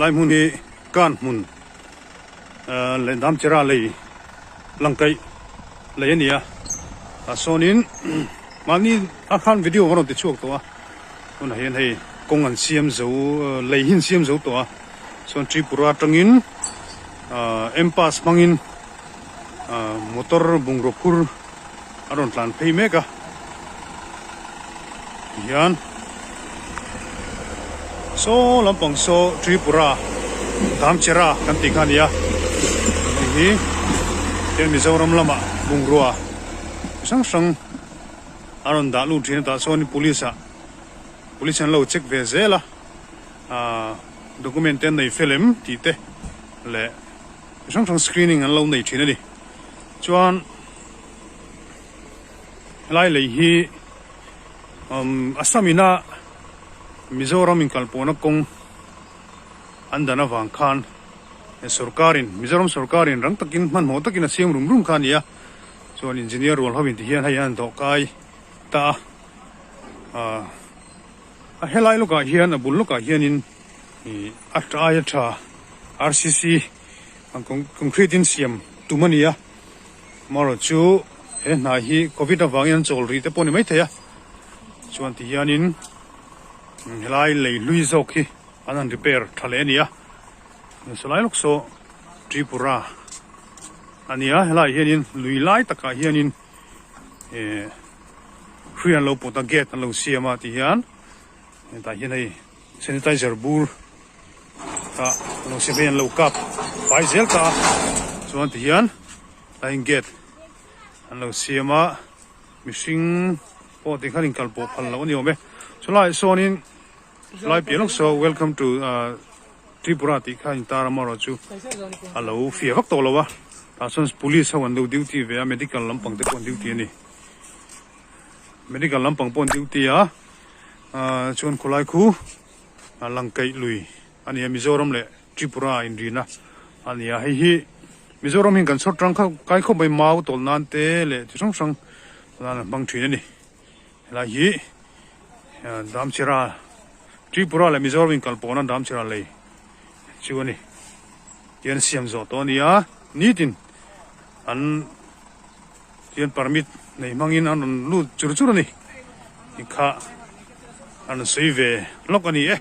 Lai hmun hi kan hmun leh Damchera lei langkaih lei a ni a, tah sawnin mahni a khan video ka rawn ti chhuak tawh a, tunah hian hei kawng an siam zo lei hi an siam zo tawh a, chuan Tripura atangin M-pass hmangin motor bungraw phur a rawn tlan phei mek a tihian saw lampang saw Tripura Damchera kan tih kha a ni a hei hi tian Mizoram lamah bungrua chi hrang hrang a rawn dah lut thin a tah chuan police ah police an lo check ve zel a ahh document te an nei fel em tih te leh chi hrang hrang screening an lo nei thin a ni. Chuan helai lei hi umm Assam ina Mizoram inkalpawhna kawng an dan avang khan sorkarin Mizoram sorkarin rang takin hmanhmawh takin a siam rum rum kha a ni a, chuan engineer rual ho in ti hian hei an dawh kai ta a, ah a helai lawkah hian a bul lawkah hianin ih a aia tha RCC. Concrete in siam tum a ni a, amaherawh chu he hna hi covid avangin an chawl rih te pawh a ni maithei a, chuan ti hianin helai lei hlui zawk hi an han repair tha leh a ni a, sawlai lawk saw Tripura a ni a, helaiah hianin lui lai takah hianin eh hrui an lo pawt a gate an lo siam a ti hian hetah hian hei sanitizer bur. Ah lawng siam hi an lo kap fai zel ta a chuan ti hian line gate an lo siam a mihring pawh ti khan inkal pawh phal loh a ni awm e chulaiah sawnin lai piah lawk saw welcome to ah Tripura tih kha a intar a amaherawh chu a lo fiah vak tawh lo a tah chuan police ho an lo duty ve a medical lampang te pawh an duty a ni medical lampang pawh an duty a ah chuan khawlai khu. A langkaih lui a ni a, Mizoram leh Tripura inrina a ni a, hei hi Mizoram hian kan chhawr tang kai khawp mai mau tawlh nan te leh chi hrang hrang nan an hmang thin a ni. Helai hi Damchera Tripura leh Mizoram inkal pawhna Damchera lei chu a ni. Tihian siam zawh tawh a ni a, nitin an Tihian permit nei hmangin an rawn lut chur chur a ni tih kha an sawi ve lawk a ni e.